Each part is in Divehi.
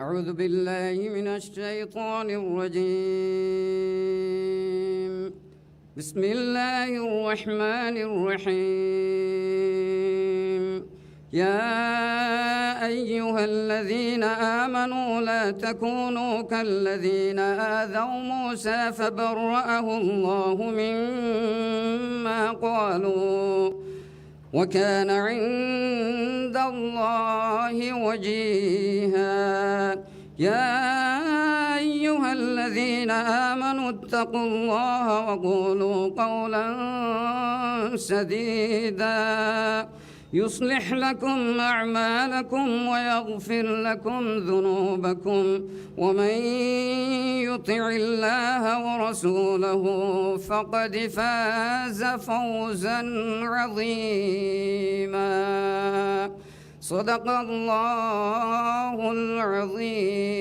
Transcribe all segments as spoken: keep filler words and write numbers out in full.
أعوذ بالله من الشيطان الرجيم. بسم الله الرحمن الرحيم. يا أيها الذين آمنوا لا تكونوا كالذين آذوا موسى فبرأه الله مما قالوا وكان عند الله وجيها. يا أيها الذين آمنوا اتقوا الله وقولوا قولا سديدا يصلح لكم أعمالكم ويغفر لكم ذنوبكم ومن يطع الله ورسوله فقد فاز فوزا عظيما. صدق الله العظيم.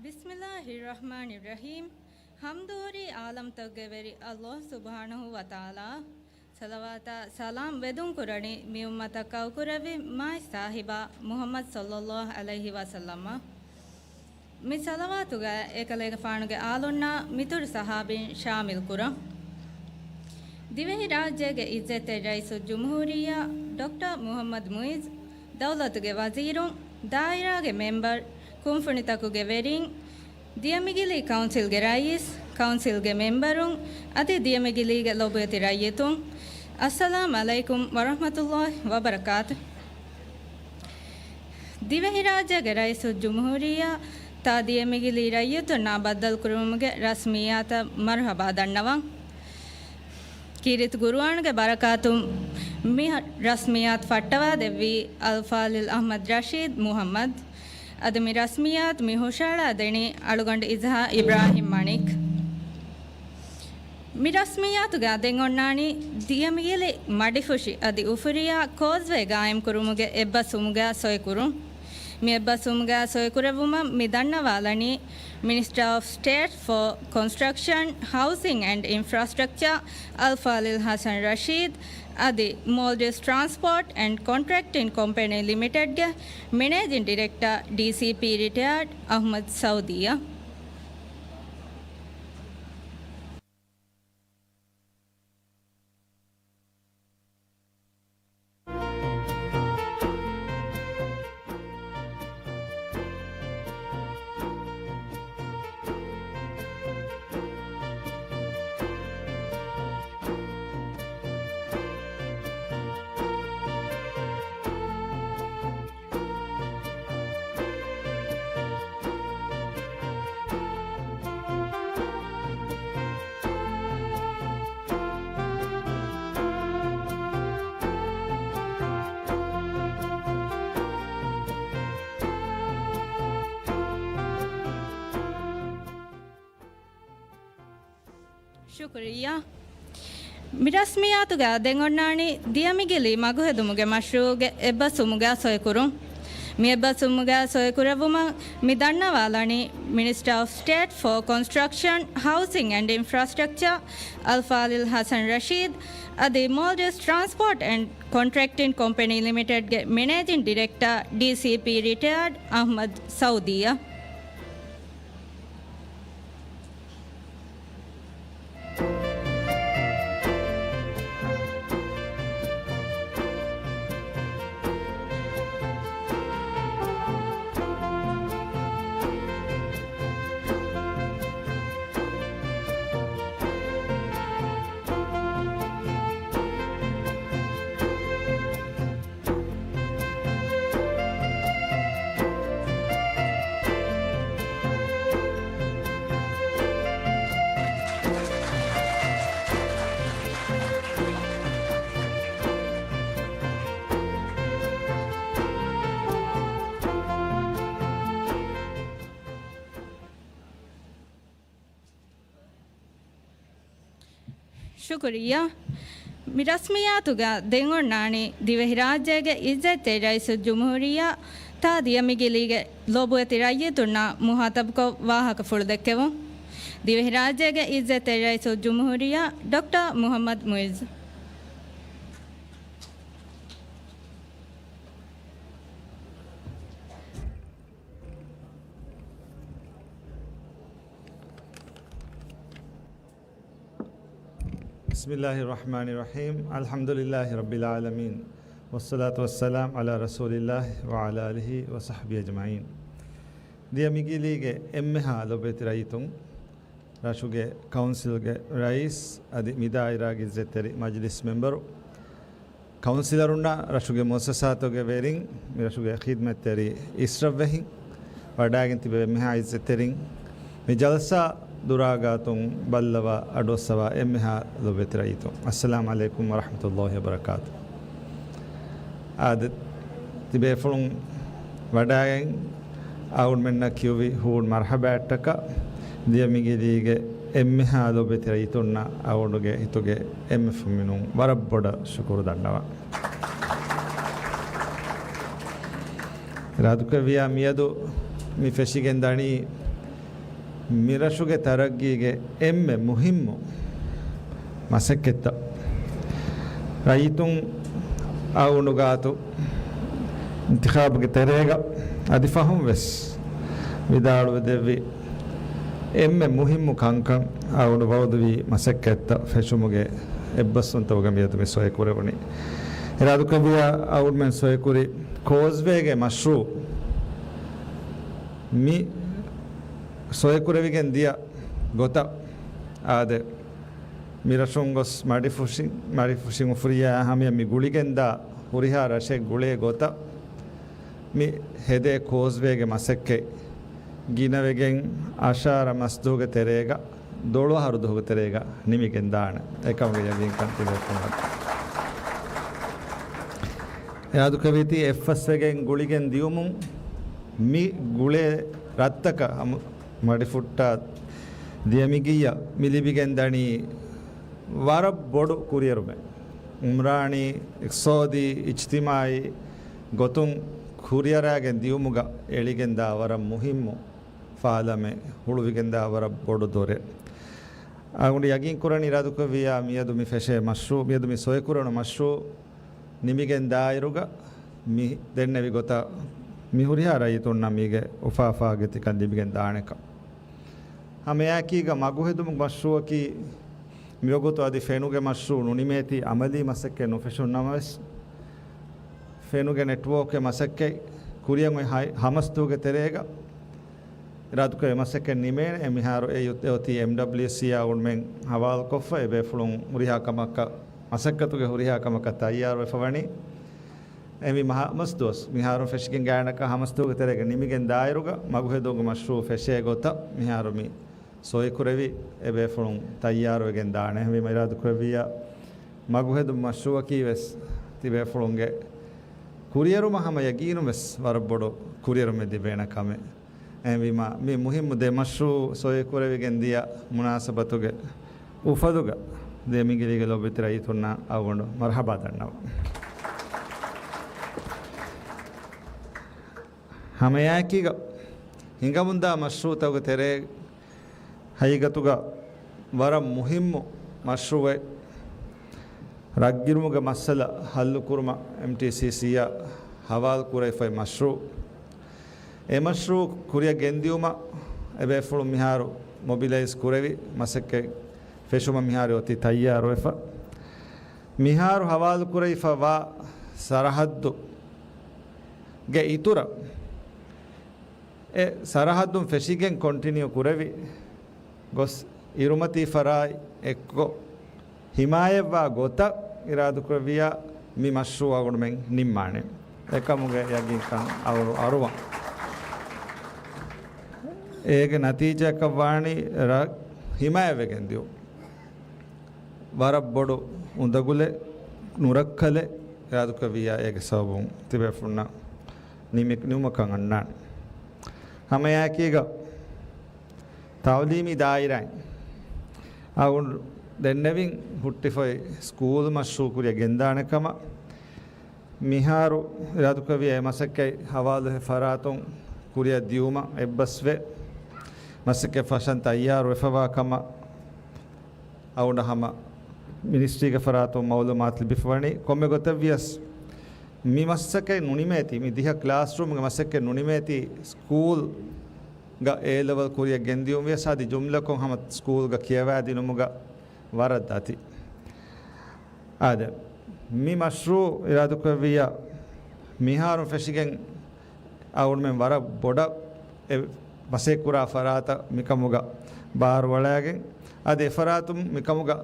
ބިސްމިﷲިއްރަޙްމާނިއްރަޙީމް. ޙަމްދު ހުރީ ޢާލަމްތަކުގެ ވެރި ﷲ ސުބްޙާނަހޫ ވަތަޢާލާއަށް. ޞަލަވާތާ ސަލާމް ވެދުން ކުރަނީ މި އުއްމަތަށް ކައުކުރެއްވި މާތް ސާހިބާ މުޙައްމަދު ޞައްލައްލާހު ޢަލައިހި ވަސައްލަމަށް. މި ޞަލަވާތުގައި އެކަލޭގެފާނުގެ އާލުންނާ މިތުރު ޞަޙާބީން ޝާމިލް ކުރަން. ދިވެހިރާއްޖޭގެ ޢިއްޒަތްތެރި ރައީސުލްޖުމްހޫރިއްޔާ ޑޮކްޓަރ މުޙައްމަދު މުޢިއްޒު، ދައުލަތުގެ ވަޒީރުން، ދާއިރާގެ މެމްބަރު، ކުންފުނިތަކުގެ ވެރިން، ދިޔަމިގިލީ ކައުންސިލްގެ ރައީސް، ކައުންސިލްގެ މެމްބަރުން، އަދި ދިޔަމިގިލީގެ ލޮބުވެތި ރައްޔިތުން، އައްސަލާމް ޢަލައިކުމް ވަރަޙްމަތުﷲި ވަބަރަކާތު. ދިވެހިރާއްޖޭގެ ރައީސުލްޖުމްހޫރިއްޔާ ތާ ދިޔަމިގިލީ ރައްޔިތުންނާ ބައްދަލުކުރުމުގެ ރަސްމިއްޔާތަށް މަރުޙަބާ ދަންނަވަން. ކީރިތި ޤުރުއާންގެ ބަރަކާތުން މި ރަސްމިއްޔާތު ފައްޓަވާދެއްވީ އަލްފާޟިލް އަޙްމަދު ރަޝީދު މުޙައްމަދު. އަދި މި ރަސްމިއްޔާތު މި ހުށަހަޅާ ދެނީ އަޅުގަނޑު އިޒްހާ އިބްރާހިމް މަނިކް. މި ރަސްމިއްޔާތުގައި ދެން އޮންނާނީ ދިޔަމިގިލި މަޑިފުށި އަދި އުފުރިޔާ ކޯސްވޭ ގާއިމްކުރުމުގެ އެއްބަސްވުމުގައި ސޮއިކުރުން. މި އެއްބަސްވުމުގައި ސޮއިކުރެއްވުމަށް މި ދަންނަވާލަނީ މިނިސްޓަރ އޮފް ސްޓޭޓް ފޯ ކޮންސްޓްރަކްޝަން، ހައުސިން އެންޑް އިންފްރާސްޓްރަކްޗާ އަލްފާޟިލް ޙަސަން ރަޝީދު އަދި މޯލްޑިވްސް ޓްރާންސްޕޯޓް އެންޑް ކޮންޓްރެކްޓިން ކޮމްޕެނީ ލިމިޓެޑްގެ މެނޭޖިން ޑިރެކްޓަރ، ޑީސީޕީ ރިޓަޔާޑް އަޙްމަދު ސައުދީއަށް. ޝުކުރިއްޔާ. މި ރަސްމިއްޔާތުގައި ދެން އޮންނާނީ ދިޔަމިގިލީ މަގުހެދުމުގެ މަޝްރޫޢުގެ އެއްބަސްވުމުގައި ސޮއިކުރުން. މި އެއްބަސްވުމުގައި ސޮއިކުރެއްވުމަށް މި ދަންނަވާލަނީ މިނިސްޓަރ އޮފް ސްޓޭޓް ފޯ ކޮންސްޓްރަކްޝަން، ހައުސިން އެންޑް އިންފްރާސްޓްރަކްޗާ އަލްފާޟިލް ޙަސަން ރަޝީދު އަދި މޯލްޑިވްސް ޓްރާންސްޕޯޓް އެންޑް ކޮންޓްރެކްޓިން ކޮމްޕެނީ ލިމިޓެޑްގެ މެނޭޖިން ޑިރެކްޓަރ، ޑީސީޕީ ރިޓަޔާޑް އަޙްމަދު ސައުދީއަށް. ޝުކުރިއްޔާ. މި ރަސްމިއްޔާތުގަ ދެން އޮންނާނީ ދިވެހިރާއްޖޭގެ އިއްޒަތްތެރި ރައީސުލްޖުމްހޫރިއްޔާ ތާ ދިޔަ މި ގިލީގެ ލޯބުވެތި ރައްޔިތުންނާ މުހާތަބުކޮށް ވާހަކަފުޅު ދެއްކެވުން. ދިވެހިރާއްޖޭގެ އިއްޒަތްތެރި ރައީސުލްޖުމްހޫރިއްޔާ ޑޮކްޓަރ މުޙައްމަދު މުޢިއްޒު. بسم الله الرحمن الرحيم. الحمد لله رب العالمين. والصلاة والسلام على رسول الله وعلى آله وصحبه أجمعين. ދިޔަ މިގިލީގެ އެންމެހާ ލޮބުވެތި ރައްޔިތުން، ރަށުގެ ކައުންސިލްގެ ރައީސް އަދި މި ދާއިރާގެ އިއްޒަތްތެރި މަޖިލިސް މެމްބަރު، ކައުންސިލަރުންނާ ރަށުގެ މުއައްސަސާތަކުގެ ވެރިން، މި ރަށުގެ ޚިދްމަތްތެރި އިސްރަށްވެހިން، ވަޑައިގެން ތިބެ އެންމެހާ އިއްޒަތްތެރިން، މި ޖަލްސާ ދުރާގާތުން ބައްލަވާ އަޑުއައްސަވާ އެންމެހާ ލޮބުވެތި ރައްޔިތުން، އައްސަލާމު ޢަލައިކުމް ވަރަޙްމަތުﷲި ވަބަރަކާތު. އާދެ، ތިބޭފުޅުން ވަޑައިގެން އަޅުގަނޑުމެންނަށް ކިޔުވި ހޫނު މަރުޙަބާއަށްޓަކާ، ދިޔަ މިގިލީގެ އެންމެހާ ލޮބުވެތި ރައްޔިތުންނަށް އަޅުގަނޑުގެ ހިތުގެ އެންމެ ފުންމިނުން ވަރަށް ބޮޑަށް ޝުކުރު ދަންނަވަން. އިރާދުކުރެއްވިއްޔާ މިއަދު މި ފެށިގެން ދަނީ މިރަށުގެ ތަރައްގީގެ އެންމެ މުހިއްމު މަސައްކަތްތައް. ރައްޔިތުން އަޅުގަނޑު ގާތު އިންތިޚާބުގެ ތެރޭގަ އަދި ފަހުން ވެސް ވިދާޅުވެދެއްވި އެންމެ މުހިއްމު ކަންކަން އަޅުގަނޑު ވައުދުވި މަސައްކަތްތައް ފެށުމުގެ އެއްބަސްވުންތަކުގަ މިއަދު މި ސޮއިކުރެވުނީ. އިރާދުކުރެއްވިއްޔާ އަޅުގަނޑުމެން ސޮއިކުރި ކޯސްވޭގެ މަޝްރޫޢު މި ސޮއިކުރެވިގެން ދިޔަ ގޮތަށް އާދެ، މިރަށުން ގޮސް މަޑިފުށި، މަޑިފުށިން އުފުރިއްޔާ ހަމަޔަށް މި ގުޅިގެންދާ ހުރިހާ ރަށެއް ގުޅޭ ގޮތަށް މި ހެދޭ ކޯސްވޭގެ މަސައްކަތް ގިނަވެގެން އަށާރަ މަސްދުވަހުގެ ތެރޭގަ، ދޮޅު އަހަރު ދުވަހުގެ ތެރޭގަ ނިމިގެން ދާނެ. އެކަމުގެ ޔަގީންކަން ތިބޭފުޅުން އިރާދުކުރެއްވީތީ އެއްފަސްވެގެން ގުޅިގެން ދިޔުމުން މި ގުޅޭ ރަށްތަކަށް ހަމަ މަޑިފުއްޓާ ދިޔަ މިގިއްޔަށް މި ލިބިގެން ދަނީ ވަރަށް ބޮޑު ކުރިއެރުމެއް. އުމްރާނީ އިޤްތިޞާދީ، އިޖްތިމާޢީ ގޮތުން ކުރިއަރާގެން ދިޔުމުގަ އެޅިގެންދާ ވަރަށް މުހިއްމު ފާލަމެއް، ހުޅުވިގެންދާ ވަރަށް ބޮޑު ދޮރެއް. އަޅުގަނޑު ޔަގީންކުރަނީ އިރާދުކުރެއްވިއްޔާ މިއަދު މި ފެށޭ މަޝްރޫޢު، މިއަދު މި ސޮއިކުރެވުނު މަޝްރޫޢު ނިމިގެން ދާއިރުގަ މި ދެންނެވި ގޮތަށް މި ހުރިހާ ރައްޔިތުންނަށް މީގެ އުފާ އުފާގެ ތިކަން ލިބިގެން ދާނެކަން. ހަމައެއާއެކީގަ މަގުހެދުމުގެ މަޝްރޫޢަކީ މިވަގުތު އަދި ފެނުގެ މަޝްރޫޢު ނުނިމޭތީ އަމަލީ މަސައްކަތް ނުފެށުނު ނަމަވެސް، ފެނުގެ ނެޓްވޯކްގެ މަސައްކަތް ކުރިއަށް އޮތް ހަ-، ހަމަސްދުވަހުގެ ތެރޭގަ އިރާދުކުރެއްވި މަސައްކަތް ނިމޭނެ. އެ މިހާރު އެ އޮތީ އެމްޑަބްލިއުސީއާ އަޅުގަނޑުމެން ހަވާލުކޮށްފަ، އެބޭފުޅުން ހުރިހާ ކަމަކަށް، މަސައްކަތުގެ ހުރިހާ ކަމަކަށް ތައްޔާރުވެފަ ވަނީ. އެހެންވީމަ ހަމަސްދުވަސް މިހާރު ފެށިގެން ގާތްގަނޑަކަށް ހަމަސްދުވަހުގެ ތެރޭގަ ނިމިގެން ދާއިރުގަ މަގުހެދުމުގެ މަޝްރޫޢު ފެށޭ ގޮތަށް މިހާރު މި ސޮއިކުރެވި އެބޭފުޅުން ތައްޔާރުވެގެން ދާނެ. އެހެންވީމަ އިރާދުކުރެއްވިއްޔާ މަގުހެދުމުގެ މަޝްރޫޢަކީ ވެސް ތިބޭފުޅުންގެ ކުރިއެރުމަށް ހަމަ ޔަގީނުން ވެސް ވަރަށް ބޮޑު ކުރިއެރުމެއް ލިބޭނެ ކަމެއް. އެހެންވީމަ މި މުހިއްމު ދެ މަޝްރޫޢު ސޮއިކުރެވިގެން ދިޔަ މުނާސަބަތުގެ އުފަލުގަ ދިޔަ މިގިލީގެ ލޮބުވެތި ރައްޔިތުންނަށް އަޅުގަނޑު މަރުޙަބާ ދަންނަވަން. ހަމައެއާއެކީގަ ހިނގަމުންދާ މަޝްރޫޢުތަކުގެ ތެރޭ ހަގީގަތުގަ ވަރަށް މުހިއްމު މަޝްރޫޢެއް، ރަށްގިރުމުގެ މައްސަލަ ހައްލުކުރުމަށް އެމްޓީސީސީއަށް ހަވާލުކުރެވިފައި މަޝްރޫޢު. އެ މަޝްރޫޢު ކުރިއަށް ގެންދިއުމަށް އެބޭފުޅުން މިހާރު މޮބިލައިޒް ކުރެވި، މަސައްކަތް ފެށުމަށް މިހާރު އޮތީ ތައްޔާރުވެފަ. މިހާރު ހަވާލުކުރެވިފަ ވާ ސަރަހައްދުގެ އިތުރަށް އެ ސަރަހައްދުން ފެށިގެން ކޮންޓިނިއު ކުރެވި ގޮސް އިރުމަތީ ފަރާތް އެއްކޮށް ހިމާޔަތްވާ ގޮތަށް އިރާދުކުރެއްވިއްޔާ މި މަޝްރޫޢު އަޅުގަނޑުމެން ނިންމާނެ. އެކަމުގެ ޔަގީންކަން އަޅު އަރުވަން. އޭގެ ނަތީޖާއަކަށް ވާނީ ރަށް ހިމާޔަތްވެގެން ދިޔުން. ވަރަށް ބޮޑު އުނދަގުލެއް، ނުރައްކަލެއް އިރާދުކުރެއްވިއްޔާ އޭގެ ސަބަބުން ތިބޭފުޅުންނަށް ނިމި-، ނިމުމަކަށް އަންނާނެ. ހަމައެއާއެކީގަ ތަޢުލީމީ ދާއިރާއިން އަޅުގަނޑު ދެންނެވިން ހުއްޓިފައި ސްކޫލް މަޝްރޫޢު ކުރިއަށް ގެންދާނެ ކަމަށް. މިހާރު އިރާދުކުރެއްވިއްޔާ އެ މަސައްކަތް ހަވާލުވި ފަރާތުން ކުރިއަށް ދިޔުމަށް އެއްބަސްވެ، މަސައްކަތް ފަށަން ތައްޔާރު ވެފަވާ ކަމަށް އަޅުގަނޑަށް ހަމަ މިނިސްޓްރީގެ ފަރާތުން މައުލޫމާތު ލިބިފަވަނީ. ކޮންމެ ގޮތެއްވިޔަސް، މި މަސައްކަތް ނުނިމޭތީ، މި ދިހަ ކްލާސްރޫމްގެ މަސައްކަތް ނުނިމޭތީ، ސްކޫލްގަ އޭ ލެވެލް ކުރިއަށް ގެންދިޔުން ވިޔަސް އަދި ޖުމްލަކޮށް ހަމަ ސްކޫލްގަ ކިޔަވާދިނުމުގަ ވަރަށް ދަތި. އާދެ، މި މަޝްރޫޢު އިރާދުކުރެއްވިއްޔާ މިހާރު ފެށިގެން އަޅުގަނޑުމެން ވަރަށް ބޮޑަށް އެ މަސައްކަތްކުރާ ފަރާތަށް މިކަމުގަ ބާރުއަޅާގެން، އަދި އެފަރާތުން މިކަމުގަ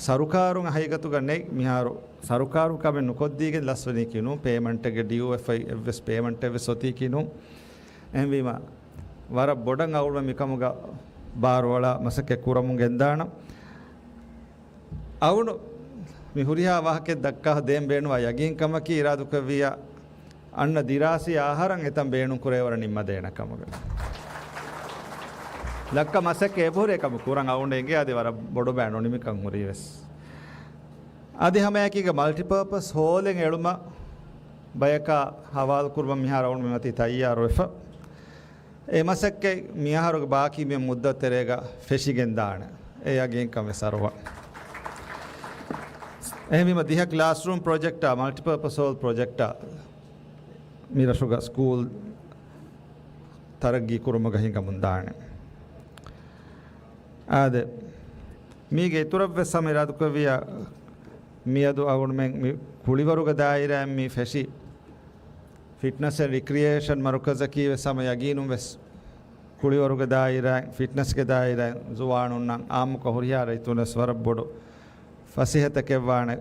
ސަރުކާރުން ހަގީގަތުގަ ނެތް، މިހާރު ސަރުކާރުން ކަމެއް ނުކޮށްދީގެން ލަސްވެނީކީ ނޫން، ޕޭމަންޓެއްގެ ޑިއު ވެފައި އެއްވެސް ޕޭމަންޓެއްވެސް އޮތީކީ ނޫން. އެހެންވީމަ، ވަރަށް ބޮޑަށް އަޅުގަނޑު މިކަމުގަ ބާރުއަޅާ މަސައްކަތް ކުރަމުން ގެންދާނަން. އަޅުގަނޑު މި ހުރިހާ ވާހަކައެއް ދައްކާ ދޭން ބޭނުންވާ ޔަގީންކަމަކީ އިރާދުކުރެއްވިއްޔާ އަންނަ ދިރާސީ އަހަރަށް އެތަން ބޭނުން ކުރޭވަރަށް ނިންމަދޭނެ ކަމުގަ. ލައްކަ މަސައްކަތް އެބަހުރޭ ކަމަށް ކުރަން އަޅުގަނޑު އެނގޭ އަދި ވަރަށް ބޮޑުބައި ނުނިމިކަން ހުރީވެސް. އަދި ހަމައެކީގަ މަލްޓިޕާޕަސް ހޯލެއް އެޅުމަށް ބަޔަކާ ހަވާލުކުރުމަށް މިހާރު އަޅުގަނޑު މި މަތީ ތައްޔާރުވެފަ. އެ މަސައްކަތް މިއަހަރުގެ ބާކީ މި މުއްދަތު ތެރޭގަ ފެށިގެންދާނެ. އެ ޔަގީންކަން ވެސް އަރުވާ. އެހެންވީމަ ދިހަ ކްލާސްރޫމް ޕްރޮޖެކްޓާ، މަލްޓިޕާޕަސް ހޯލް ޕްރޮޖެކްޓާ މި ރަށުގަ ސްކޫލް ތަރައްގީ ކުރުމުގަ ހިނގަމުންދާނެ. އާދެ، މީގެ އިތުރަށްވެސް ހަމަ އިރާދުކުރެއްވިއްޔާ މިއަދު އަޅުގަނޑުމެން މި ކުޅިވަރުގެ ދާއިރާއިން މި ފެށި ފިޓްނަސް އެންޑް ރިކްރިއޭޝަން މަރުކަޒަކީ ވެސް ހަމަ ޔަގީނުން ވެސް ކުޅިވަރުގެ ދާއިރާއިން، ފިޓްނަސްގެ ދާއިރާއިން، ޒުވާނުންނަށް އާއްމުކޮށް ހުރިހާ ރައްޔިތުންވެސް ވަރަށް ބޮޑު ފަސޭހަތަކެއްވާނެ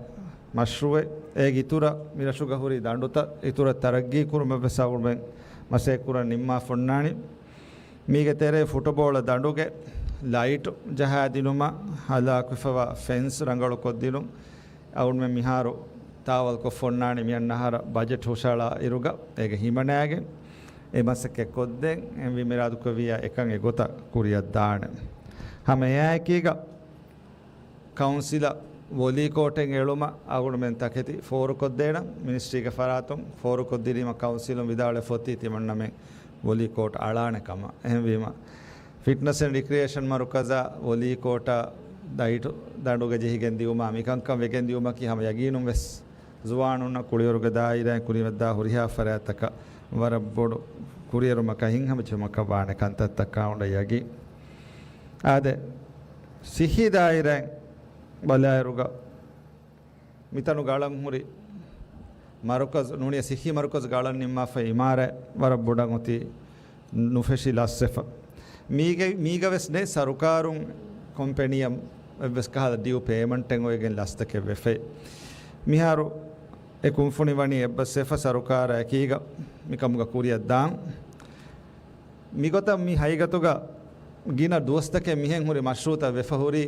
މަޝްރޫއެއް. އޭގެ އިތުރަށް މި ރަށުގަ ހުރި ދަނޑުތައް އިތުރަށް ތަރައްގީ ކުރުމަށްވެސް އަޅުގަނޑުމެން މަސައްކަތް ކުރަން ނިންމާފަ އޮންނާނީ. މީގެ ތެރޭ ފުޓުބޯޅަ ދަނޑުގެ ލައިޓު ޖަހާދިނުމަށް ހަލާކުވެފަވާ ފެންސް ރަނގަޅުކޮށްދިނުން. އަޅުގަނޑުމެން މިހާރު ތާވަލްކޮށްފަ އޮންނާނީ މިއަންނަ އަހަރަށް ބަޖެޓް ހުށަހަޅާ އިރުގަ އޭގެ ހިމަނާގެން އެ މަސައްކަތް ކޮށްދޭން. އެހެންވީމަ އިރާދުކުރެއްވިއްޔާ އެކަން އެގޮތަށް ކުރިއަށް ދާނެ. ހަމަ އެއާއެކީގަ ކައުންސިލަށް ވޮލީ ކޯޓެއް އެޅުމަށް އަޅުގަނޑުމެން ތަކެތި ފޯރުކޮށްދޭނަން. މިނިސްޓްރީގެ ފަރާތުން ފޯރުކޮށްދިނީމަ ކައުންސިލުން ވިދާޅުވެފަ އޮތީ ތިމަންނަމެން ވޮލީ ކޯޓް އަޅާނެ ކަމަށް. އެހެންވީމަ، ފިޓްނަސް އެންޑް ރިކްރިއޭޝަން މަރުކަޒާ ވޮލީ ކޯޓާ ލައިޓު ދަނޑުގަ ޖެހިގެން ދިއުމާ މިކަންކަން ވެގެން ދިއުމަކީ ހަމަ ޔަގީނުން ވެސް ޒުވާނުންނަށް ކުޅިވަރުގެ ދާއިރާއިން ކުރިމައްދާ ހުރިހާ ފަރާތްތަކަށް ވަރަށް ބޮޑު ކުރިއެރުމަކަށް ހިތްހަމަޖެހުމަކަށް ވާނެ ކަންތައްތަކާ އުނޑަ ޔަގީން. އާދެ، ސިއްހީ ދާއިރާއިން ބަލާއިރުގަ މިތަނުގަ އަޅަން ހުރި މަރުކަޒު ނޫނީ ސިއްހީ މަރުކަޒުގަ އަޅަން ނިންމާފައި އިމާރާތް ވަރަށް ބޮޑަށް އޮތީ ނުފެށި ލަސްވެފަ. މީގެ، މީގަ ވެސް ނެތް ސަރުކާރުން ކޮމްޕެނީއަށް އެއްވެސް ކަހަލަ ޑިއު ޕޭމަންޓެއް އޮވެގެން ލަސްތަކެއް ވެފައި. މިހާރު އެ ކުންފުނި ވަނީ އެއްބަސްވެފަ ސަރުކާރާ އެކީގަ މިކަމުގަ ކުރިއަށް ދާން. މިގޮތަށް މި ހަގީގަތުގަ ގިނަ ދުވަސްތަކެއް މިހެން ހުރި މަޝްރޫޢުތައް ވެފަ ހުރީ،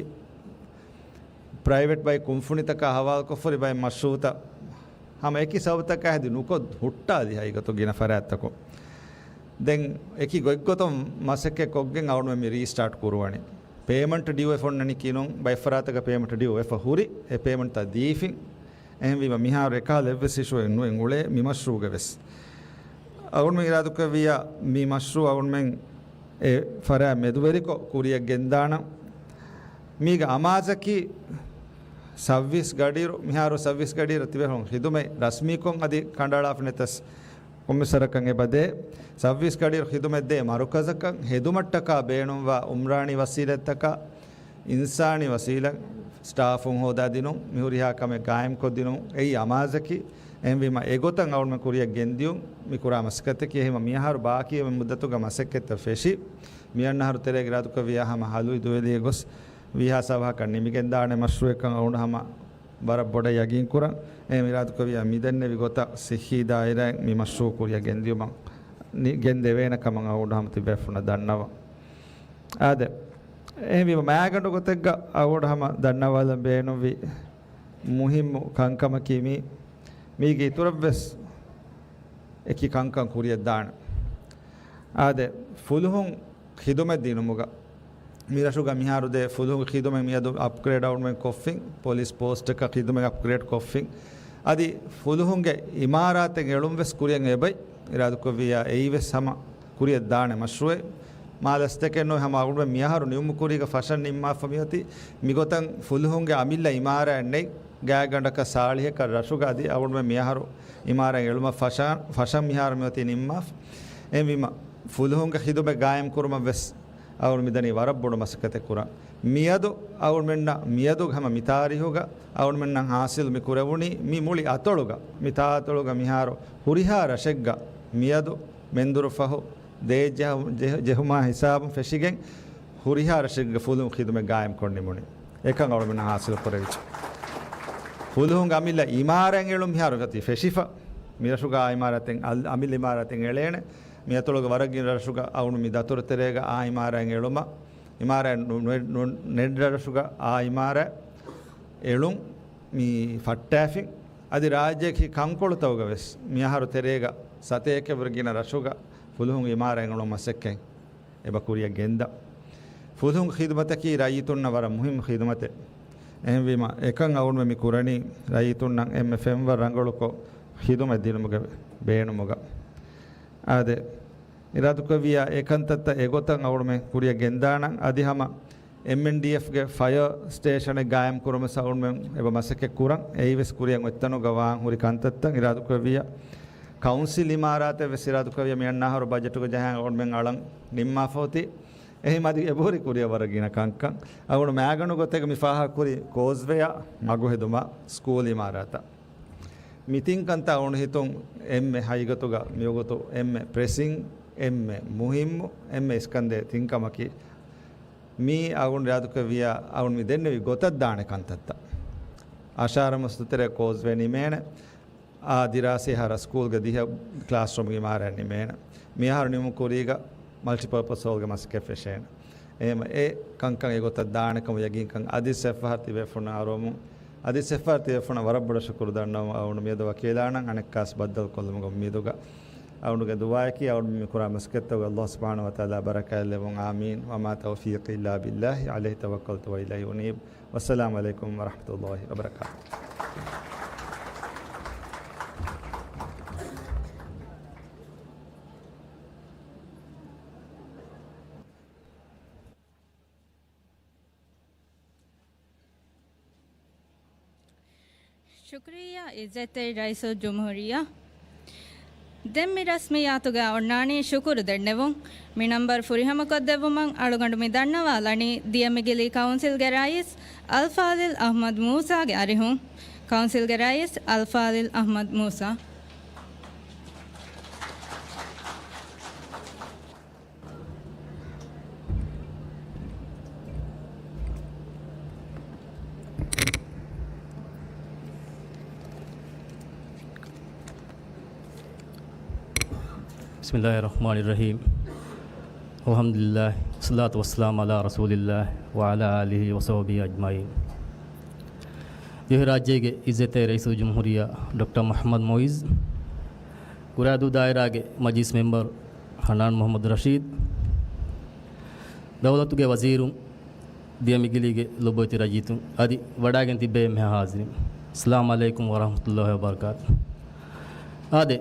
ޕްރައިވެޓް ބައެއް ކުންފުނިތަކާ ހަވާލުކޮށްފަ ހުރި ބައެއް މަޝްރޫޢުތައް ހަމަ އެކި ސަބަބުތަކާ ހެދި ނުކޮށް ހުއްޓާލި ހަގީގަތު ގިނަ ފަރާތްތަކުން. ދެން އެކި ގޮތްގޮތުން މަސައްކަތް ކޮށްގެން އަޅުގަނޑުމެން މި ރީސްޓާޓް ކުރުވަނީ. ޕޭމަންޓް ޑިއު ވެފަ އޮންނަނީކީ ނޫން، ބައެއް ފަރާތަކަށް ޕޭމަންޓް ޑިއު ވެފަ ހުރި، އެ ޕޭމަންޓްތައް ދީފިން. އެހެންވީމަ މިހާރު އެކަހަލަ އެއްވެސް އިޝޫއެއް ނުއެއް އުޅޭ މި މަޝްރޫޢުގަ ވެސް. އަޅުގަނޑުމެން އިރާދަކުރެއްވިއްޔާ މި މަޝްރޫޢު އަޅުގަނޑުމެން އެ ފަރާތް މެދުވެރިކޮށް ކުރިއަށް ގެންދާނަން. މީގެ އަމާޒަކީ ސައްވީސް ގަޑިއިރު، މިހާރު ސައްވީސް ގަޑިއިރު ތިބޭފުޅުން ޚިދުމަތް ރަސްމީކޮށް އަދި ކަނޑައަޅާފަ ނެތަސް ކޮންމެސް ވަރަކަށް އެބަދޭ. ސައްވީސް ގަޑިއިރު ޚިދުމަތް ދޭ މަރުކަޒަކަށް ހެދުމަށްޓަކާ ބޭނުންވާ އުމްރާނީ ވަސީލަތްތަކާ، އިންސާނީ ވަސީލަތް، ސްޓާފުން ހޯދާދިނުން، މިހުރިހާ ކަމެއް ގާއިމްކޮށްދިނުން އެއީ އަމާޒަކީ. އެހެންވީމަ އެގޮތަށް އަޅުގަނޑުމެން ކުރިއަށް ގެންދިޔުން މި ކުރާ މަސައްކަތަކީ. އެހެންވީމަ މިއަހަރު ބާކީ މުއްދަތުގަ މަސައްކަތްތައް ފެށި، މިއަންނަ އަހަރު ތެރޭގަ އިރާދަކުރެއްވިއްޔާ ހަމަ ހަލުވި ދުވެލިއެއް ގޮސް ވީހާ ސަބަހަކަށް ނިމިގެންދާނެ މަޝްރޫޢެއްކަން އަޅުގަނޑު ހަމަ ވަރަށް ބޮޑަށް ޔަގީންކުރަން. އެހެން އިރާދަކުރެއްވިއްޔާ މިދެންނެވި ގޮތަށް ސިއްހީ ދާއިރާއިން މި މަޝްރޫޢު ކުރިއަށް ގެންދިޔުމަށް ނި-، ގެންދެވޭނެ ކަމަށް އަޅުގަނޑު ހަމަ ތިބޭފުޅުންނަށް ދަންނަވަން. އާދެ، އެހެންވީމަ މައިގަނޑު ގޮތެއްގަ އަޅުގަނޑު ހަމަ ދަންނަވާލަން ބޭނުންވި މުހިއްމު ކަންކަމަކީ މީ، މީގެ އިތުރަށްވެސް އެކި ކަންކަން ކުރިއަށް ދާނެ. އާދެ، ފުލުހުން ޚިދުމަތް ދިނުމުގަ މިރަށުގަ މިހާރު ދޭ ފުލުހުންގެ ޚިދުމަތް މިއަދު އަޕްގްރޭޑް އަޅުމެން ކޮށްފިން، ޕޮލިސް ޕޯސްޓަކަށް ޚިދުމަތް އަޕްގްރޭޑް ކޮށްފިން. އަދި ފުލުހުންގެ އިމާރާތެއް އެޅުން ވެސް ކުރިއަށް އެބައި އިރާދަކުރެއްވިއްޔާ އެއީ ވެސް ހަމަ ކުރިއަށް ދާނެ މަޝްރޫއެއް. މާ ލަސްތަކެއް ނޫން ހަމަ އަޅުމެން މިއަހަރު ނިމުމު ކުރީގަ ފަށަން ނިންމާފަ މިއޮތީ. މިގޮތަށް ފުލުހުންގެ އަމިއްލަ އިމާރާތް ނެތް، ގާތްގަނޑަކަށް ސާޅީހަކަށް ރަށުގަ އަދި އަޅުމެން މިއަހަރު އިމާރާތް އެޅުމަށް ފަށަން، ފަށަން މިހާރު މިއޮތީ ނިންމާފަ. އެހެންވީމަ ފުލުހުންގެ ޚިދުމަތް ގާއިމް ކުރުމަށް ވެސް އަޅުން މިދަނީ ވަރަށް ބޮޑު މަސައްކަތެއް ކުރަން. މިއަދު އަޅުމެންނަށް، މިއަދު ހަމަ މި ތާރީހުގަ އަޅުމެންނަށް ހާސިލު މި ކުރެވުނީ، މި މުޅި އަތޮޅުގަ، މި ތާއަތޮޅުގަ މިހާރު ހުރިހާ ރަށެއްގަ މިއަދު މެންދުރު ފަހު ދޭ ޖެހު-، ޖެހު-، ޖެހުމާ ހިސާބުން ފެށިގެން ހުރިހާ ރަށެއްގެ ފުލުން ޚިދުމަތް ގާއިމް ކޮށް ނިމުނީ. އެކަން އަޅުމެންނަށް ހާސިލު ކުރެވިއްޖެ. ފުލުހުންގެ އަމިއްލަ އިމާރާތް އެޅުން މިހާރު އޮތީ ފެށިފަ. މިރަށުގަ އާ އިމާރާތެއް އަލް-، އަމިއްލަ އިމާރާތެއް އެޅޭނެ. މި އަތޮޅުގެ ވަރަށް ގިނަ ރަށުގަ އަޅުން މި ދަތުރު ތެރޭގަ އާ އިމާރާތް އެޅުމަށް، އިމާރާތް ނު-، ނު-، ނު-، ނެތް ރަށުގަ އާ އިމާރާތް އެޅުން މި ފައްޓާފިން. އަދި ރާއްޖޭގެ ކަންކޮޅުތަކުގަ ވެސް މިއަހަރު ތެރޭގަ ސަތޭކަވަރަށް ގިނަ ރަށުގަ ފުލުހުން އިމާރާތް އެޅުން މަސައްކަތް އެބަ ކުރިއަށް ގެންދަން. ފުލުހުން ޚިދުމަތަކީ ރައްޔިތުންނަށް ވަރަށް މުހިއްމު ޚިދުމަތެއް. އެހެންވީމަ، އެކަން އަޅުން މި ކުރަނީ ރައްޔިތުންނަށް އެންމެ ފެންވަރު ރަނގަޅުކޮށް ޚިދުމަތް ދިނުމުގެ ބޭނުމުގަ. އާދެ، އިރާދަކުރެއްވިއްޔާ އެކަންތައްތައް އެގޮތަށް އަޅުމެން ކުރިއަށް ގެންދާނަން. އަދި ހަމަ އެމްއެންޑީއެފްގެ ފަޔަރ ސްޓޭޝަނެއް ގާއިމް ކުރުމަށް އަޅުމެން އެބަ މަސައްކަތް ކުރަން. އެއީ ވެސް ކުރިއަށް އޮތްތަނުގަ ވާން ހުރި ކަންތައްތައް. އިރާދަކުރެއްވިއްޔާ ކައުންސިލް އިމާރާތެއް ވެސް އިރާދަކުރެއްވިއްޔާ މި އަންނަ އަހަރު ބަޖެޓުގަ ޖަހާން އަޅުމެން އަޅަން ނިންމާފަ އޮތީ. އެހެން އަދި އެބަހުރި ކުރިއަށް ވަރަށް ގިނަ ކަންކަން. އަޅުގަނޑު މައިގަނޑު ގޮތެއްގަ މި ފާހަގަކުރި ކޯސްވެއަށް މަގު ހެދުމަށް ސްކޫލް އިމާރާތަށް. މި ތިން ކަންތައް އަޅުގަނޑު ހިތުން އެންމެ ހަގީގަތުގަ މިވަގުތު އެންމެ ޕްރެސިން، އެންމެ މުހިއްމު، އެންމެ އިސްކަންދޭ ތިން ކަމަކީ. މީ އަޅުގަނޑު އިރާދަކުރެއްވިއްޔާ އަޅުގަނޑު މި ދެންނެވި ގޮތަށް ދާނެ ކަންތައްތައް. އަށާރަ މަސްދުތެރޭ ކޯސްވޭ ނިމޭނެ. އާ ދިރާސީ އަހަރަށް ސްކޫލްގެ ދިހަ ކްލާސްރޫމް އިމާރާތް ނިމޭނެ. މިއަހަރު ނިމުން ކުރީގަ މަލްޓިޕާޕަސް ހޯލްގެ މަސައްކަތް ފެށޭނެ. އެހެން އެ ކަންކަން އެގޮތަށް ދާނެ ކަމަށް ޔަގީންކަން އަދި ސެފަހަރ ތިބޭފުން އަރުވަމުން، އަދި ސެފަހަރ ތިބޭފުންނަށް ވަރަށް ބޮޑަށް ޝުކުރު ދަންނަވަމުން އަޅުގަނޑު މިއަދު ވަކިވެލާނަން އަނެއްކާސް ބައްދަލު ކޮށްލުމުގެ އުއްމީދުގަ. އަޅުގަނޑުގެ ދުޢާއަކީ އަޅުގަނޑު މި ކުރާ މަސައްކަތްތަކުގަ ﷲ ސުބްޙާނަހޫ ވަތަޢާލާ ބަރަކާތް ލެއްވުން. އާމީން. وما توفيقي إلا بالله عليه توكلت وإليه أنيب. والسلام عليكم ورحمة الله وبركاته. ޝުކުރިއްޔާ އިއްޒަތްތެރި ރައީސުލްޖުމްހޫރިއްޔާ. ދެން މި ރަސްމިއްޔާތުގަ އޮންނާނީ ޝުކުރު ދެންނެވުން. މި ނަންބަރު ފުރިހަމަކޮށްދެއްވުމަށް އަޅުގަނޑު މި ދަންނަވާލަނީ ދިޔަމިގިލީ ކައުންސިލްގެ ރައީސް އަލްފާޟިލް އަޙްމަދު މޫސާގެ އަރިހުން. ކައުންސިލްގެ ރައީސް އަލްފާޟިލް އަޙްމަދު މޫސާ. بسم الله الرحمن الرحيم. الحمد لله، والصلاة والسلام على رسول الله وعلى آله وصحبه أجمعين. ދިވެހިރާއްޖޭގެ އިއްޒަތްތެރި ރައީސުލްޖުމްހޫރިއްޔާ ޑޮކްޓަރ މުޙައްމަދު މުޢިއްޒު، ކުރާދޫ ދާއިރާގެ މަޖިލިސް މެމްބަރު ޙަނާން މުޙައްމަދު ރަޝީދު، ދައުލަތުގެ ވަޒީރުން، ދިޔަމިގިލީގެ ލޮބުވެތި ރައްޔިތުން އަދި ވަޑައިގެން ތިއްބެވި އެންމެހާ ޙާޟިރީން، އައްސަލާމު ޢަލައިކުމް ވަރަޙްމަތުﷲި ވަބަރަކާތު. އާދެ،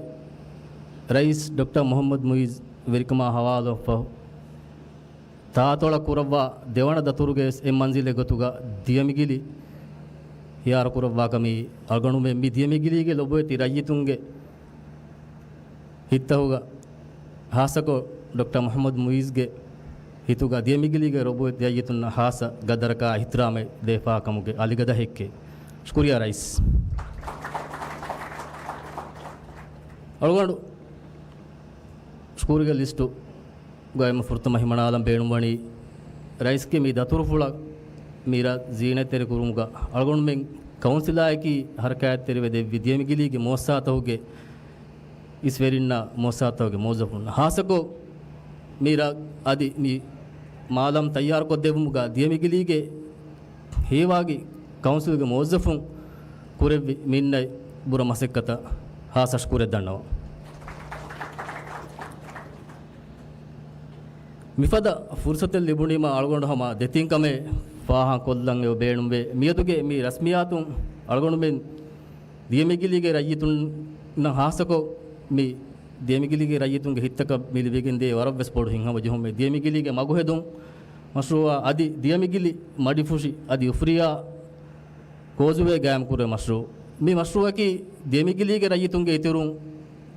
ރައީސް ޑޮކްޓަރ މުޙައްމަދު މުޢިއްޒު ވެރިކަމާ ޙަވާލުވުން ފަހު، ތާއަތޮޅަށް ކުރައްވާ ދެވަނަ ދަތުރުގެ ވެސް އެއް މަންޒިލެއް ގޮތުގަ ދިޔަމިގިލި ހިޔާރު ކުރައްވާ ކަމީ އަޅުގަނޑުމެން މި ދިޔަމިގިލީގެ ލޮބުވެތި ރައްޔިތުންގެ ހިތްތަކުގަ ޚާއްޞަކޮށް ޑޮކްޓަރ މުޙައްމަދު މުޢިއްޒުގެ ހިތުގަ ދިޔަމިގިލީގެ ރޮބޯޓް ދިޔައިތުންނަށް ޚާއްޞަ ގަދަރަކާ އިޙްތިރާމެއް ދޭފާ ކަމުގެ އަލިގަދަ ހެއްކެއް. ޝުކުރިއްޔާ ރައީސް. އަޅުގަނޑު ޝުކުރުގެ ލިސްޓު ގައިމަ ފުރަތަމަ ހިމަނާލަން ބޭނުންވަނީ، ރައީސްގެ މި ދަތުރުފުޅަށް މި ރަށް ޒީނަތްތެރި ކުރުމުގަ އަޅުގަނޑުމެން ކައުންސިލާއެކީ ޙަރަކާތްތެރިވެ ދެއްވި ދިޔަމިގިލީގެ މުއައްސަސާތަކުގެ އިސްވެރިންނާ މުއައްސަސާތަކުގެ މުވައްޒަފުން ޚާއްޞަކޮށް މި ރަށް އަދި މި މާލަމް ތައްޔާރުކޮށްދެއްވުމުގަ ދިޔަމިގިލީގެ ހީވާގި ކައުންސިލްގެ މުވައްޒަފުން ކުރެއްވި މިންނަތް ބުރަ މަސައްކަތަށް ޚާއްޞަ ޝުކުރެއް ދަންނަވަން. މިފަދަ ފުރުސަތެއް ލިބުނީމަ އަޅުގަނޑު ހަމަ ދެތިން ކަމެއް ފާހަގަކޮށްލަން އެބަ ބޭނުންވޭ. މިއަދުގެ މި ރަސްމިއްޔާތުން އަޅުގަނޑުމެން ދިޔަމިގިލީގެ ރައްޔިތުންނަށް ހާއްސަކޮށް މި ދިޔަމިގިލީގެ ރައްޔިތުންގެ ހިތްތަކަށް މި ލިބިގެންދޭ ވަރަށްވެސް ބޮޑު ހިތްހަމަޖެހުމެއް. ދިޔަމިގިލީގެ މަގުހެދުން މަޝްރޫއާ އަދި ދިޔަމިގިލި މަޑިފުށި އަދި އުފްރިޔާ ކޯޒުވޭ ގާއިމްކުރޭ މަޝްރޫއު. މި މަޝްރޫއަކީ ދިޔަމިގިލީގެ ރައްޔިތުންގެ އިތުރުން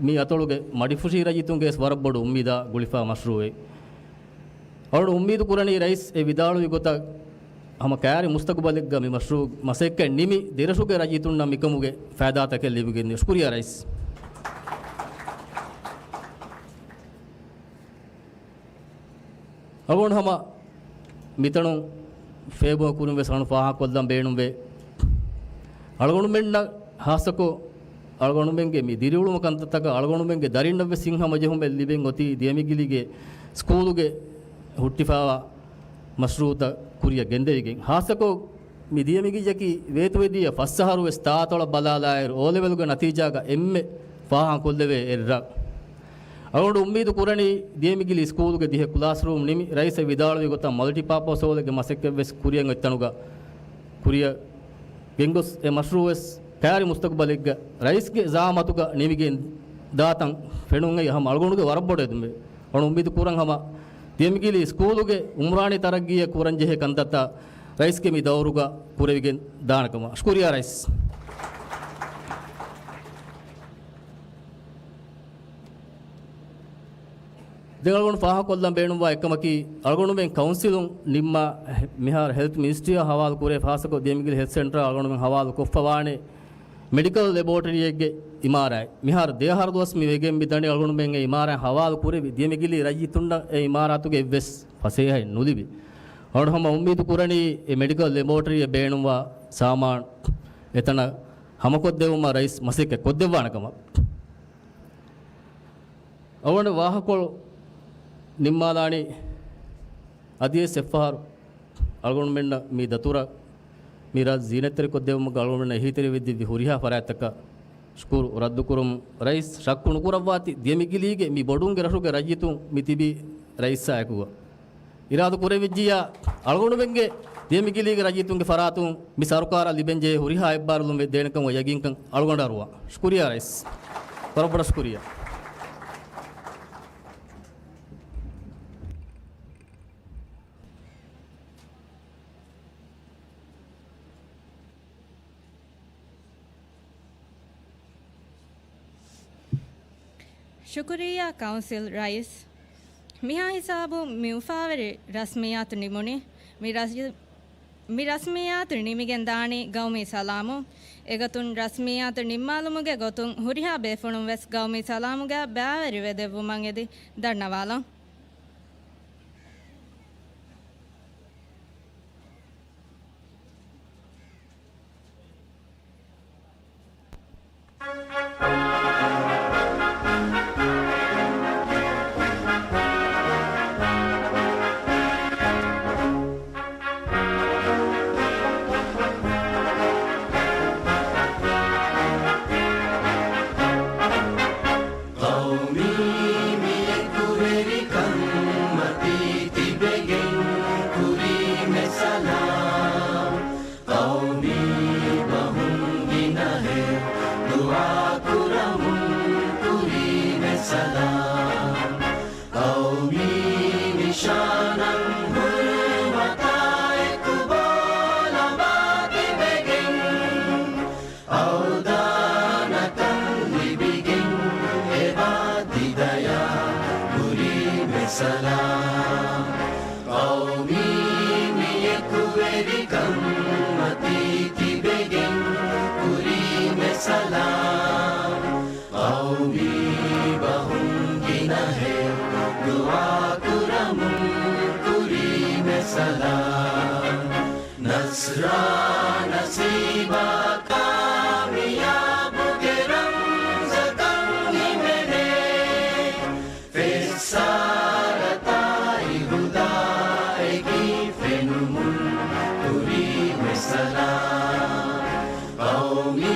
މި އަތޮޅުގެ މަޑިފުށި ރައްޔިތުންގެ ވެސް ވަރަށް ބޮޑު އުއްމީދާ ގުޅިފާ މަޝްރޫއެއް. އަޅުގަނޑު އުއްމީދު ކުރަނީ ރައީސް އެ ވިދާޅުވި ގޮތަށް ހަމަ ކާރި މުސްތަގުބަލެއްގަ މި މަޝްރޫއު މަސައްކަތް ނިމި ދެރަށުގެ ރައްޔިތުންނަށް މިކަމުގެ ފައިދާތަކެއް ލިބިގެން. ޝުކުރިއްޔާ ރައީސް. އަޅުގަނޑު ހަމަ މިތަނުން ފޭބޯ ކުރިން ވެސް އަޅު ފާހަގަކޮށްލަން ބޭނުންވޭ. އަޅުގަނޑުމެންނަށް ހާއްސަކޮށް އަޅުގަނޑުމެންގެ މި ދިރިއުޅުމަށް ކަންތައްތަކަށް އަޅުގަނޑުމެންގެ ދަރިންނަށް ވެސް ހިތްހަމަޖެހުމެއް ލިބެން އޮތީ ދިޔަމިގިލީގެ ސްކޫލުގެ ހުއްޓިފާވާ މަޝްރޫއުތައް ކުރިއަށް ގެންދެވިގެން. ހާއްސަކޮށް މި ދިޔަމިގިއްޔަކީ ވޭތުވެދިޔަ ފަސް އަހަރު ވެސް ތާއަތޮޅަށް ބަލާލާއިރު އޯލެވެލްގެ ނަތީޖާގަ އެންމެ ފާހަގަކޮށްލެވޭ އެއްރަށް. އަޅުގަނޑު އުއްމީދު ކުރަނީ ދިޔަމިގިލި ސްކޫލުގެ ދިހަ ކްލާސްރޫމް ނިމި ރައީސް އެ ވިދާޅުވި ގޮތަށް މަލްޓިޕާޕޯސް ހޯލެއްގެ މަސައްކަތް ވެސް ކުރިއަށް އޮތްތަނުގަ ކުރިއަށް ގެންގޮސް އެ މަޝްރޫއު ވެސް ކާރި މުސްތަގުބަލެއްގަ ރައީސްގެ ޒައާމަތުގަ ނިމިގެން ދާތަން ފެނުން އެއީ ހަމަ އަޅުގަނޑުގެ ވަރަށް ބޮޑު އެދުމެއް. އަޅު އުއްމީދު ކުރަން ހަމަ ދިޔަމިގިލި ސްކޫލުގެ އުމްރާނީ ތަރައްގީއަށް ކުރަންޖެހޭ ކަންތައްތައް ރައީސްގެ މި ދައުރުގަ ކުރެވިގެން ދާނެ ކަމަށް. ޝުކުރިއްޔާ ރައީސް. ދެން އަޅުގަނޑު ފާހަގަކޮށްލަން ބޭނުންވާ އެއްކަމަކީ، އަޅުގަނޑުމެން ކައުންސިލުން ނިންމާ މިހާރު ހެލްތް މިނިސްޓްރީއާ ހަވާލު ކުރޭ ފާސަކޮށް ދިޔަމިގިލި ހެލްތް ސެންޓަރ އަޅުގަނޑުމެން ހަވާލު ކޮށްފަވާނެ މެޑިކަލް ލެބޯޓަރީއެއްގެ އިމާރާތް. މިހާރު ދެއަހަރު ދުވަސް މި ވެގެން މި ދަނީ އަޅުގަނޑުމެން އެ އިމާރާތް ހަވާލު ކުރެވި ދިޔަމިގިލި ރައްޔިތުންނަށް އެ އިމާރާތުގެ އެއްވެސް ފަސޭހައެއް ނުލިބި. އަޅުގަނޑު ހަމަ އުއްމީދު ކުރަނީ އެ މެޑިކަލް ލެބޯޓަރީއަށް ބޭނުންވާ ސާމާނު އެތަނަށް ހަމަކޮށްދެއްވުމަށް ރައީސް މަސައްކަތް ކޮށްދެއްވާނެ ކަމަށް. އަޅުގަނޑު ވާހަކަކޮޅު ނިންމާލާނީ އަދިވެސް އެއްފަހަރު އަޅުގަނޑުމެންނަށް މި ދަތުރަށް މި ރަށް ޒީނަތްތެރިކޮށްދެއްވުމުގަ އަޅުގަނޑުމެންނަށް އެހީތެރިވެއްދެއްވި ހުރިހާ ފަރާތްތަކަށް ޝުކުރު ރައްދުކުރުން. ރައީސް ޝައްކު ނުކުރައްވާތި، ދިޔަމިގިލީގެ މި ބޮޑުންގެ ރަށުގެ ރައްޔިތުން މި ތިބީ ރައީސާއެކުގަ. އިރާދަ ކުރެވިއްޖިއްޔާ އަޅުގަނޑުމެންގެ ދިޔަމިގިލީގެ ރައްޔިތުންގެ ފަރާތުން މި ސަރުކާރަށް ލިބެންޖެހޭ ހުރިހާ އެއްބާރުލުމެއް ދޭނެކަމަށް ޔަގީންކަން އަޅުގަނޑަށް އަރުވާ. ޝުކުރިއްޔާ ރައީސް. ވަރަށް ބޮޑަށް ޝުކުރިއްޔާ. ޝުކުރިއްޔާ ކައުންސިލް ރައީސް. މިހާ ހިސާބުން މި އުފާވެރި ރަސްމިއްޔާތު ނިމުނީ. މި ރަސް-، މި ރަސްމިއްޔާތު ނިމިގެން ދާނީ ގައުމީ ސަލާމުން. އެގޮތުން ރަސްމިއްޔާތު ނިންމާލުމުގެ ގޮތުން ހުރިހާ ބޭފުޅުން ވެސް ގައުމީ ސަލާމުގަ ބައިވެރިވެ ދެއްވުމަށް އެދި ދަންނަވާލަން. ޤައުމީ މި އެކުވެރިކަން މަތީ ތިބެގެން ކުރީމެ ސަލާމް. ޤައުމީ ބަހުން ގިނަހެއް ދުޢާ ކުރަމުން ކުރީމެ ސަލާމް. ޤައުމީ ނިޝާނަށް ހުރުމަތާ އެކު ބޯލަމާ ތިބެގެން އަވްދާނަކަން ލިބިގެން އެބާ ތިދަޔާ ކުރީމެ ސަލާމް. ޤައުމީ މި އެކުވެރިކަން މަތީ ތިބެގެން ކުރީމެ ސަލާމް. ޤައުމީ ބަހުން ގިނަހެއް ދުޢާ ކުރަމުން ކުރީމެ ސަލާމް. ނަޞްރާ ނަސީބާ ކާމިޔާބުގެ ރަމްޒަކަށް ހިމެނޭ. ފެއްސާރަތާއި ހުދާއެކީ ފެނުމުން ކުރީމެ ސަލާމް. ޤައުމީ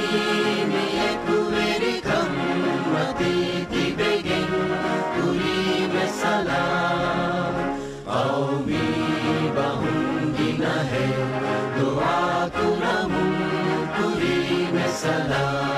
މި އެކުވެރިކަން މަތީ ތިބެގެން ކުރީމެ ސަލާމް. ބަހުން ގިނަހެއް ދުޢާ ކުރަމުން ކުރީމެ ސަލާމް.